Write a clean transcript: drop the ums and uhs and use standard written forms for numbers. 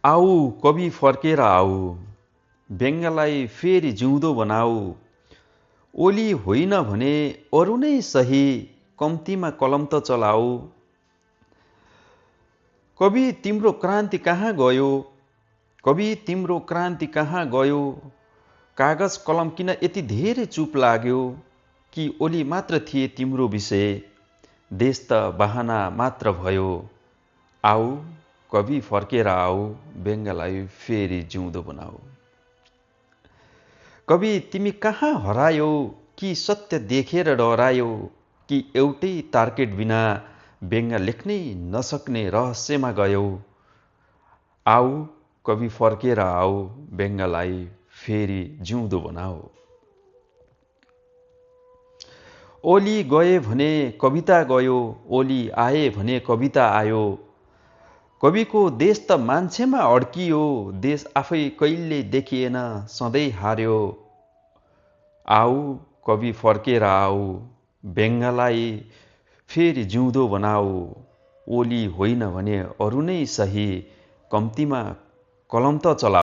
आऊ कवि फर्केर आऊ, व्यङ्गलाई फेरि जिउँदो बनाऊ। ओली होइन भने अरू नै सही, कम्तीमा कलम त चलाऊ। कवि तिम्रो क्रान्ति कहाँ गयो? कवि तिम्रो क्रान्ति कहाँ गयो? कागज कलम किन यति धेरै चुप लाग्यो? कि ओली मात्र थिए तिम्रो विषय, देश त बहाना मात्र भयो। आऊ कवि फर्केर आऊ, व्यङ्गलाई फेरि जिउँदो बनाऊ। कवि तिमी कहाँ हरायो? कि सत्य देखेर डरायो? कि एउटै टार्गेट बिना व्यङ्ग लेख्नै नसक्ने रहस्यमा गयौ? आऊ कवि फर्केर आऊ, व्यङ्गलाई फेरि जिउँदो बनाऊ। ओली गए भने कविता गयो, ओली आए भने कविता आयो। कविको देश त मान्छेमा अड्कियो, देश आफै कहिल्यै देखिएन सधैँ हार्यो। आऊ कवि फर्केर आऊ, व्यङ्गलाई फेरि जिउँदो बनाऊ। ओली होइन भने अरू नै सही, कम्तीमा कलम त चलाऊ।